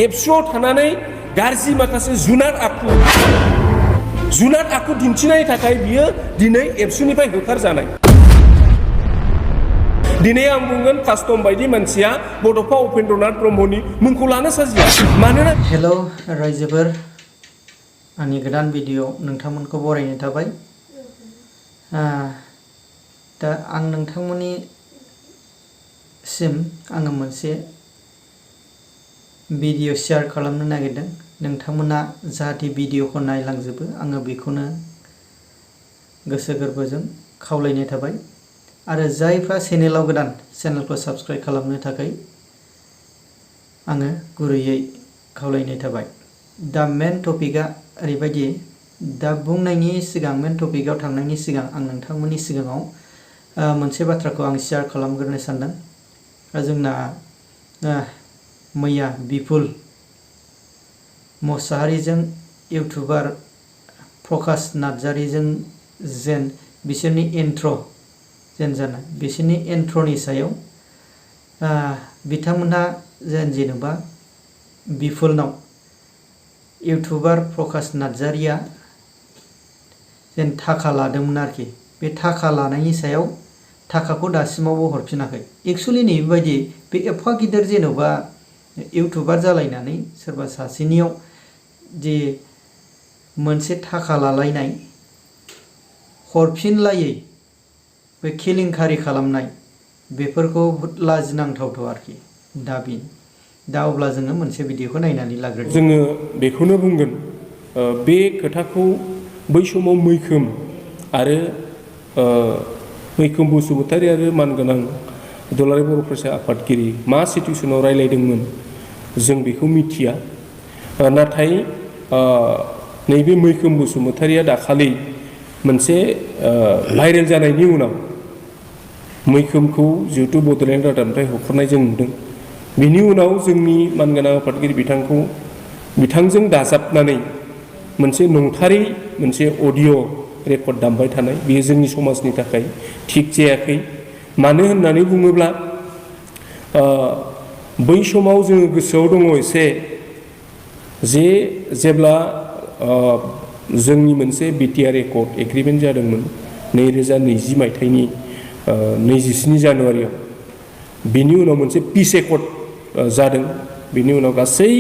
एबसुआव थानानै गाज्रि माखासे जुनार आखु दिन्थिनायनि थाखाय बियो दिनै एबसुनिफ्राय होखारजानाय। दिनै आं बुंगोन कास्टम बायदि मानसिया बड'फा उपेन्द्रनाथ ब्रह्मनि मुंखौ लानो साजिया। मानोना हेल' रायजोफोर, आंनि गोदान भिडिअ नोंथांमोनखौ बरायनो थाबाय। दा आं नोंथांमोननिसिम आङो मोनसे भिडिअ शेयार खालामनो नागिरदों। नोंथांमोना जाहाथे भिडिअखौ नायलांजोबो, आङो बेखौनो गोसो गोरबोजों खावलायनाय थाबाय। आरो जायफ्रा चेनेलाव गोदान, चेनेलखौ साबस्क्राइब खालामनो थाखाय आङो गुरैयै खावलायनाय थाबाय। दा मेन टपिकआ ओरैबायदि, दा बुंनायनि सिगां, मेन टपिकआव थांनायनि सिगां आं नोंथांमोननि सिगाङाव मोनसे बाथ्राखौ आं शेयार खालामग्रोनो सानदों। जोंना मैया बिपुल मोसाहारिजों इउटुबार प्रकाश नार्जारिजों जेन बिसोरनि एन्ट्र' जानाय, बिसोरनि एन्ट्र'नि सायाव बिथांमोनहा जेनेबा बिपुलनाव इउटुबार प्रकाश नार्जारिया जेन थाखा लादोंमोन आरोखि। बे थाखा लानायनि सायाव थाखाखौ दासिमावबो हरफिनाखै। एक्सुवेलि नैबायदि, बे एफा गिदिर जेन'बा इउटुबार जालायनानै सोरबा सासेनियाव जे मोनसे थाखा लालायनाय, हरफिनलायै बे केलेंकारि खालामनाय, बेफोरखौ लाजिनांथावथाव आरोखि। दा अब्ला जोङो मोनसे भिडिअखौ नायनानै लाग्रोदो। जोङो बेखौनो बुंगोन, बे खोथाखौ बै समाव मैखोम बसुमतारी आरो मानगोनां दुलाराय बर' फरायसा आफादगिरि मा सिटुवेसनाव रायलायदोंमोन जों बेखौ मिथिया। नाथाय नैबे मैखोम बसुमतारीया दाखालि मोनसे भाइरेल जानायनि उनाव मैखोमखौ जिहेतु बड'लेण्ड रादाबनिफ्राय होखारनाय जों नुदों। बिनि उनाव जोंनि मानगोनां आफादगिरि बिथांजों दाजाबनानै मोनसे नंथारै मोनसे अडिअ रेकर्ड दामबाय थानाय, बेयो जोंनि समाजनि थाखाय थिग जायाखै। मानो होननानै बुङोब्ला बै समाव जोङो गोसोआव दङ एसे, जेब्ला जोंनि मोनसे बिटिआर एकर्ड एग्रिमेन्ट जादोंमोन 2020 मायथाइनि 27 जानुवारियाव। बिनि उनाव मोनसे पिस एकर्ड जादों। बिनि उनाव गासै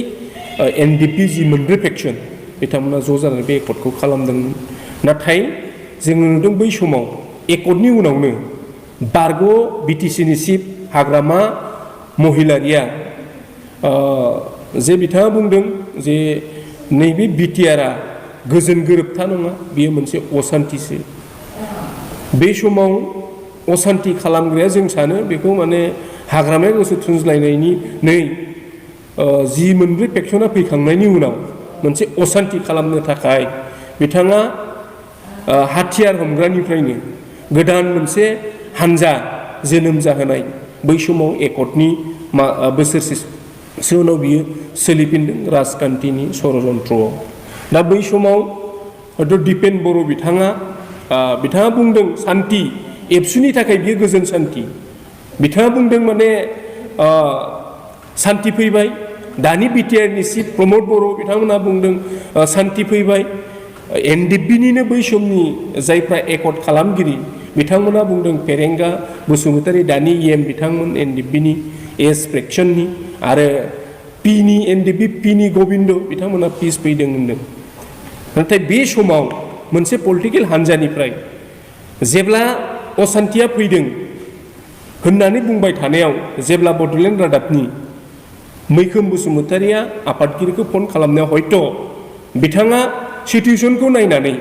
एनडिपि जि मोनब्रै फेक्सन बिथांमोना ज' जानानै बे एकर्डखौ खालामदोंमोन। नाथाय जोङो नुदों बै समाव एकर्डनि उनावनो बारग' बिटिसिनि चिफ हाग्रामा महिलारिया जे बिथाङा बुंदों जे नैबे बिटिआरआ गोजोन गोरोबथा नङा, बेयो मोनसे असान्तिसो। बे समाव असान्ति खालामग्राया जों सानो बेखौ माने हाग्रामाया गोसो थुनज्लायनायनि जि मोनब्रै फेक्सना फैखांनायनि उनाव मोनसे असान्ति खालामनो थाखाय बिथाङा हाथियार हमग्रानिफ्रायनो गोदान मोनसे हानजा जोनोम जाहोनाय, बै समाव एकर्डनि बोसोरसेसो उनाव बियो सोलिफिनदों राजखान्थिनि षड़यन्त्रआव। दा बै समाव हयथ' दिपेन बर' बिथाङा बुंदों सान्ति, एबसुनि थाखाय बियो गोजोन सान्ति। बिथाङा बुंदों माने सान्ति फैबाय। दानि बिटिआरनि चिफ प्रमद बर' बिथांमोनहा बुंदों सान्ति फैबाय। एनडिपिनिनो बै समनि जायफ्रा एकर्ड खालामगिरि बिथांमोना बुंदों फेरेंगा बसुमतारी, दानि इएम बिथांमोन एनडिपिनि एस फ्रेक्सननि, आरो एनडिपि पिनि गबिन्द बिथांमोना पिस फैदों होनदों। नाथाय बे समाव मोनसे पलिटिकेल हान्जानिफ्राय जेब्ला असान्तिया फैदों होननानै बुंबाय थानायाव, जेब्ला बड'लेण्ड रादाबनि मैखोम बसुमतारीया आफादगिरिखौ फन खालामनायाव हयथ' बिथाङा सिटुवेसनखौ नायनानै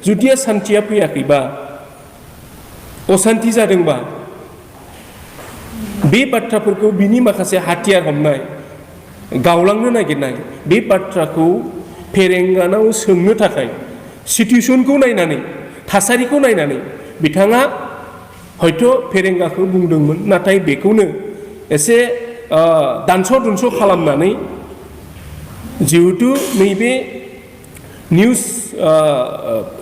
जुदि सान्तिया फैयाखैबा, असान्ति जादोंबा, बे बाथ्राफोरखौ बिनि माखासे हाथियार हमनाय, गावलांनो नागिरनाय, बे बाथ्राखौ फेरेंगानाव सोंनो थाखाय सिटुवेसनखौ नायनानै, थासारिखौ नायनानै बिथाङा हयथ' फेरेंगाखौ बुंदोंमोन। नाथाय बेखौनो एसे दानस' दुनस' खालामनानै, जिहेथु नैबे निउस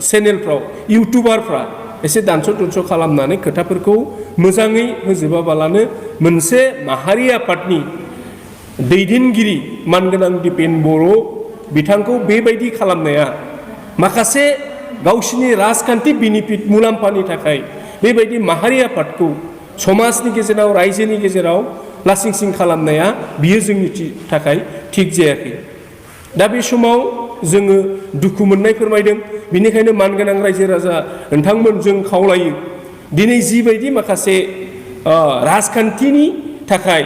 चेनेलफ्राव इउटुबारफ्रा एसे दानस' दुनस' खालामनानै खोथाफोरखौ मोजाङै होजोबाबालानो मोनसे माहारि आफादनि दैदेनगिरि मानगोनां दिपेन बर' बिथांखौ बेबायदि खालामनाया माखासे गावसिनि राजखान्थि बेनिफिट मुलाम्फानि थाखाय बेबायदि माहारि आफादखौ समाजनि गेजेराव रायजोनि गेजेराव लासिं सिं खालामनाया बियो जोंनि थाखाय थिग जायाखै। दा बे समाव जोङो दुखु मोननाय फोरमायदों। बिनिखायनो मानगोनां रायजो राजा नोंथांमोन जों खावलायो दिनै जिबायदि माखासे राजखान्थिनि थाखाय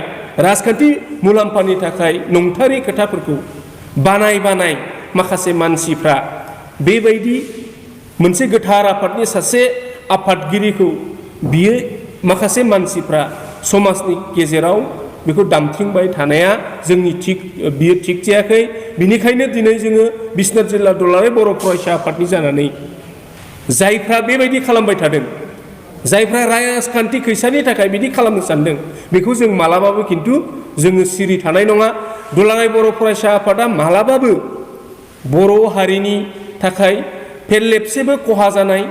राजखान्थि मुलाम्फानि थाखाय नंथारै खोथाफोरखौ बानाय माखासे मानसिफ्रा बेबायदि मोनसे गोथार आफादनि सासे आफादगिरिखौ बियो माखासे मानसिफ्रा समाजनि गेजेराव बेखौ दामथिंबाय थानाया जोंनि बियो थिग जायाखै। बिनिखायनो दिनै जोङो बिश्वनाथ जिल्ला दुलाराय बर' फरायसा आफादनि जानानै जायफ्रा बेबायदि खालामबाय थादों, जायफ्रा राजखान्थि खैसानि थाखाय बिदि खालामनो सानदों, बेखौ जों मालाबाबो खिन्थु जोङो सिरि थानाय नङा। दुलाराय बर' फरायसा आफादा मालाबाबो बर' हारिनि थाखाय फेरलेबसेबो खहा जानाय,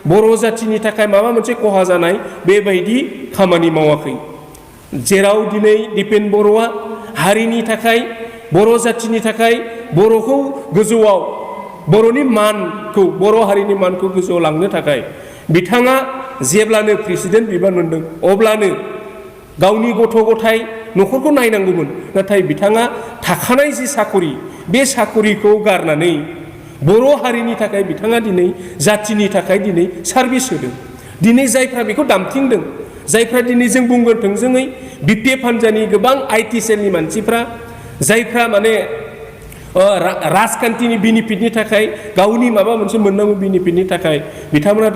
बर' जाथिनि थाखाय माबा मोनसे खहा जानाय बेबायदि खामानि मावाखै। जेराव दिनै दिपेन बर'आ हारिनि थाखाय, बर' जाथिनि थाखाय बर'खौ गोजौआव, बर'नि मानखौ, बर' हारिनि मानखौ गोजौआव लांनो थाखाय बिथाङा जेब्लानो प्रेसिडेन्ट बिबान मोनदों अब्लानो गावनि गथ' गथाय न'खरखौ नायनांगौमोन। नाथाय बिथाङा थाखानाय जि साकरि, बे साकरिखौ गारनानै बर' हारिनि थाखाय बिथाङा दिनै जाथिनि थाखाय दिनै सार्भिस होदों। दिनै जायफ्रा बेखौ दामथिंदों, जायफ्रा दिनै जों बुंगोन थोंजोङै बिपिएफ हान्जानि गोबां आइटि सेलनि मानसिफ्रा, जायफ्रा माने राजखान्थिनि बेनिफिटनि थाखाय, गावनि माबा मोनसे मोननांगौ बेनिफिटनि थाखाय बिथांमोना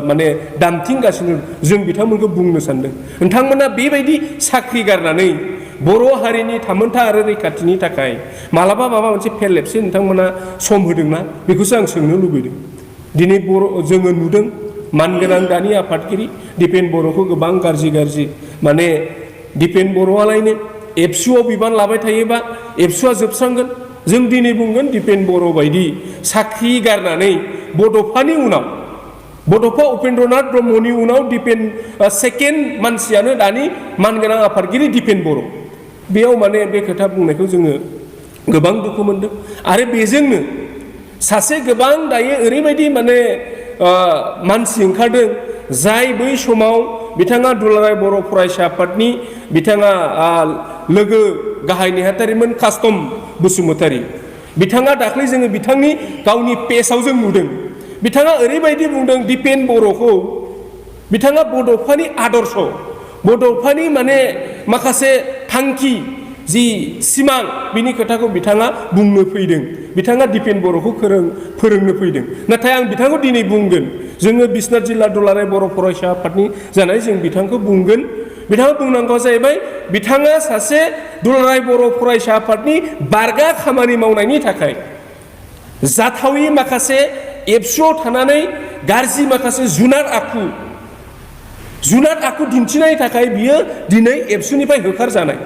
माने दामथिंगासिनो, जों बिथांमोनखौ बुंनो सानदों नोंथांमोना बेबायदि साख्रि गारनानै बर' हारिनि थामोनथा आरो रैखाथिनि थाखाय मालाबा माबा मोनसे फेरलेबसे नोंथांमोना सम होदोंना, बेखौसो आं सोंनो लुबैदों। दिनै जोङो नुदों मानगोनां दानि आफादगिरि दिपेन बर'खौ गोबां गाज्रि माने दिपेन बर'आलायनो एबसुआव बिबान लाबाय थायोबा एबसुआ जोबस्रांगोन। जों दिनै बुंगोन दिपेन बर' बायदि साख्रि गारनानै बड'फानि उनाव, बड'फा उपेन्द्रनाथ ब्रह्मनि उनाव सेकेन्ड मानसियानो दानि मानगोनां आफादगिरि दिपेन बर'। बेयाव माने बे खोथा बुंनायखौ जोङो गोबां दुखु मोनदों। आरो बेजोंनो सासे गोबां दायो ओरैबायदि माने मानसि ओंखारदों, जाय बै समाव बिथाङा दुलाराय बर' फरायसा आफादनि बिथाङा लोगो गाहाय नेहाथारिमोन कास्टम बसुमतारी। बिथाङा दाख्लै जोङो बिथांनि गावनि पेजआव जों नुदों, बिथाङा ओरैबायदि बुंदों दिपेन बर'खौ बिथाङा बड'फानि आदर्श, बड'फानि माने माखासे थांखि जि सिमां, बिनि खोथाखौ बिथाङा बुंनो फैदों। बिथाङा दिपेन बर'खौ फोरोंनो फैदों। नाथाय आं बिथांखौ दिनै बुंगोन, जोङो बिश्वनाथ जिल्ला दुलाराय बर' फरायसा आफादनि जानाय जों बिथांखौ बुंगोन, बिथाङा बुंनांगौआ जाहैबाय बिथाङा सासे दुलाराय बर' फरायसा आफादनि बारगा खामानि मावनायनि थाखाय जाथावि माखासे एबसुआव थानानै गाज्रि माखासे जुनार आखु दिन्थिनायनि थाखाय बियो दिनै एबसुनिफ्राय होखारजानाय।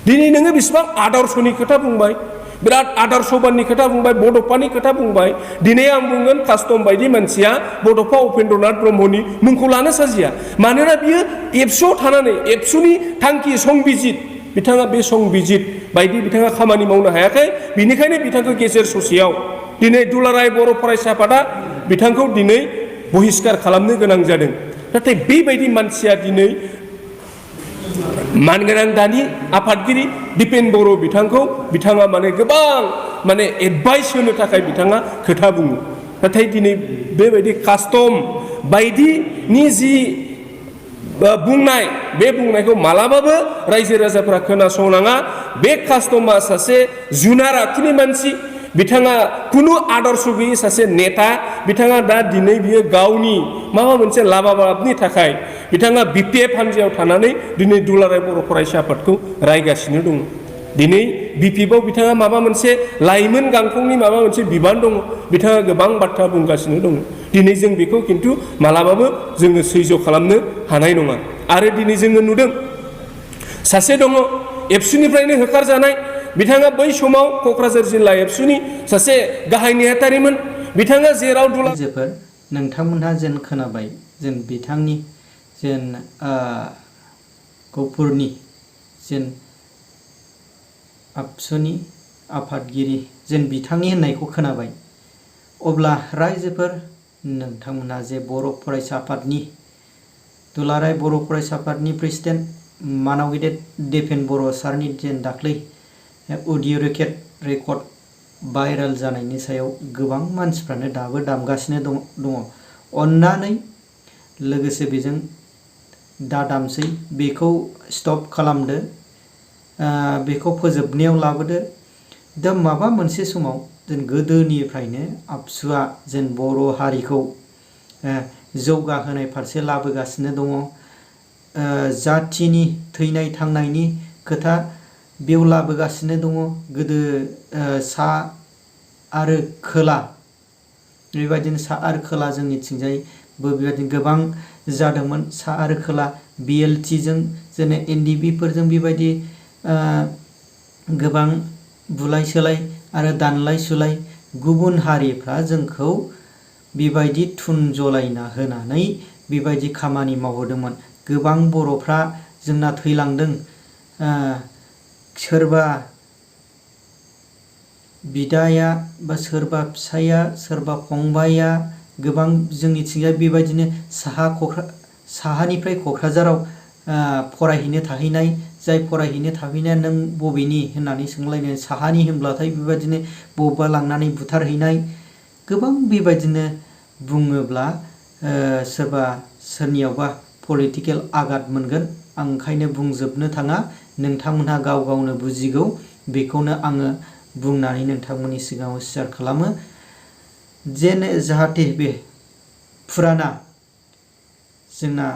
दिनै नोङो बेसेबां आदर्शनि खोथा बुंबाय, बिराद आदर्शबाननि खोथा बुंबाय, बड'फानि खोथा बुंबाय। दिनै आं बुंगोन कास्टम बायदि मानसिया बड'फा उपेन्द्रनाथ ब्रह्मनि मुंखौ लानो साजिया। मानोना बियो एबसुआव थानानै एबसुनि थांखि संबिजित, बिथाङा बे संबिजित बायदि बिथाङा खामानि मावनो हायाखै। बिनिखायनो बिथांखौ गेजेर ससेयाव दिनै दुलाराय बर' फरायसा आफादा बिथांखौ दिनै बहिष्कार खालामनो गोनां जादों। नाथाय बेबायदि मानसिया दिनै मानगोनां दानि आफादगिरि दिपेन बर' बिथाङा माने गोबां माने एडभाइस होनो थाखाय बिथाङा खोथा बुङो। नाथाय दिनै बेबायदि कास्टम बायदिनि जि बुंनाय, बे बुंनायखौ मालाबाबो रायजो राजाफ्रा खोनासंनाङा। बे कास्टमा सासे जुनार आखुनि मानसि, बिथाङा खुनु आदर्श गैयै सासे नेता। बिथाङा दा दिनै बियो गावनि माबा मोनसे लाबालाबनि थाखाय बिथाङा बिपिएफ हान्जायाव थानानै दिनै दुलाराय बर' फरायसा आफादखौ रायगासिनो दङ। दिनै बिपिएफआव बिथाङा माबा मोनसे लाइमोन गांखंनि माबा मोनसे बिबान दङ, बिथाङा गोबां बाथ्रा बुंगासिनो दङ। दिनै जों बेखौ खिन्थु मालाबाबो जोङो सैज्य खालामनो हानाय नङा। आरो दिनै जोङो नुदों सासे दङ एबसुनिफ्रायनो होखारजानाय, बिथाङा बै समाव क'क्राझार जिल्ला एबसुनि सासे गाहाय नेहाथारिमोन। बिथाङा जेराव जोफोर नोंथांमोनहा जेन खोनाबाय, जेन बिथांनि जेन गहपुरनि जेन आबसुनि आफादगिरि जों बिथांनि होननायखौ खोनाबाय। अब्ला रायजोफोर नोंथांमोना जे बर' फरायसा आफादनि दुलाराय बर' फरायसा आफादनि प्रेसिडेन्ट मानाव गेदेर देपेन बर' सारनि जेन दाख्लै अडिअ रेकर्ड भाइरेल जानायनि सायाव गोबां मानसिफ्रानो दाबो दामगासिनो दङ। अन्नानै लोगोसे बेजों दा दामसै, बेखौ स्टप खालामदो, बेखौ फोजोबनायाव लाबोदो। दा माबा मोनसे समाव जों गोदोनिफ्रायनो आबसुआ जों बर' हारिखौ जौगाहोनाय फारसे लाबोगासिनो दङ। जाथिनि थैनाय थांनायनि खोथा बेयाव लाबोगासिनो दङ। गोदो सा आरो खोला बेबायदिनो सा आरो खोला जोंनिथिंजायबो बेबायदिनो गोबां जादोंमोन। सा आरो खोला BLTजों जेने NDBफोरजों बेबायदि गोबां बुलाय सोलाय आरो दानलाय सुलाय गुबुन हारिफ्रा जोंखौ बेबायदि थुनजलायना होनानै बेबायदि खामानि मावहोदोंमोन। गोबां बर'फ्रा जोंना थैलांदों। सोरबा बिदाया बा सोरबा फिसाया सोरबा फंबाया गोबां जोंनिथिंजाय बेबायदिनो साहानिफ्राय क'क्राझाराव फरायहैनो थाहैनाय, जाय फरायहैनो थाहैनाया नों बबेनि होननानै सोंलायनाय, साहानि होनब्लाथाय बेबायदिनो बबेबा लांनानै बुथारहैनाय, गोबां बेबायदिनो बुङोब्ला सोरबा सोरनियावबा पलिटिकेल आघात मोनगोन। आं ओंखायनो बुंजोबनो थाङा, नोंथांमोनहा गाव गावनो बुजिगौ। बेखौनो आङो बुंनानै नोंथांमोननि सिगाङाव शेयार खालामो। जेन जाहाथे बे फुराना जोंना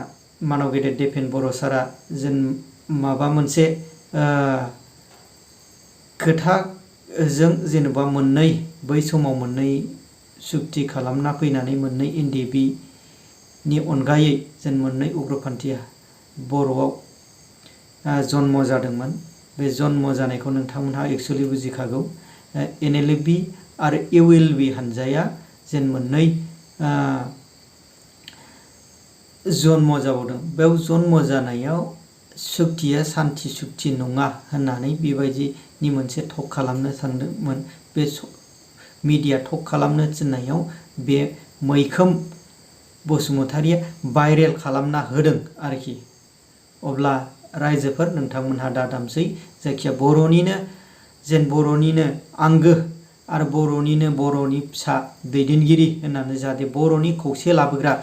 मानाव गेदेर देपेन बर' सारा जेन माबा मोनसे खोथाजों जेनेबा मोननै बै समाव मोननै सुक्ति खालामना फैनानै मोननै NDBनि अनगायै जेन मोननै उग्रपन्थिया बर'आव जन्म जादोंमोन। बे जन्म जानायखौ नोंथांमोनहा एक्सुवेलि बुजिखागौ। NLFB आरो ULB हानजाया जेन मोननै जन्म जाबोदों। बेयाव जन्म जानायाव सुक्तिया सान्थि सुक्ति नङा होननानै बेबायदिनि मोनसे टक खालामनो सानदोंमोन। बे मिडिया टक खालामनो थिननायाव बे मैखोम बसुमतारिया भाइरेल खालामना होदों आरोखि। अब्ला रायजोफोर नोंथांमोनहा दा दामसै, जायखिया बर'निनो जेन बर'निनो आंगो आरो बर'नि फिसा दैदेनगिरि होननानै जाहाथे बर'नि खौसे लाबोग्रा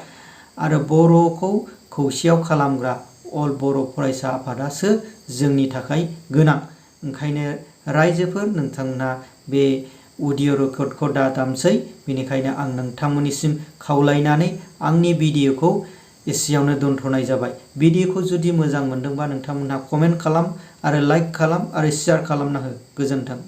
आरो बर'खौ खौसेयाव खालामग्रा अल बर' फरायसा आफादासो जोंनि थाखाय गोनां। ओंखायनो रायजोफोर नोंथांमोनहा बे अडिअ रेकर्डखौ दा दामसै। बेनिखायनो आं नोंथांमोननिसिम खावलायनानै आंनि भिडिअखौ एसेयावनो दोनथ'नाय जाबाय। भिडिअखौ जुदि मोजां मोनदोंबा नोंथांमोनहा कमेन्ट खालाम आरो लाइक खालाम आरो शेयार खालामना हो। गोजोन्थों।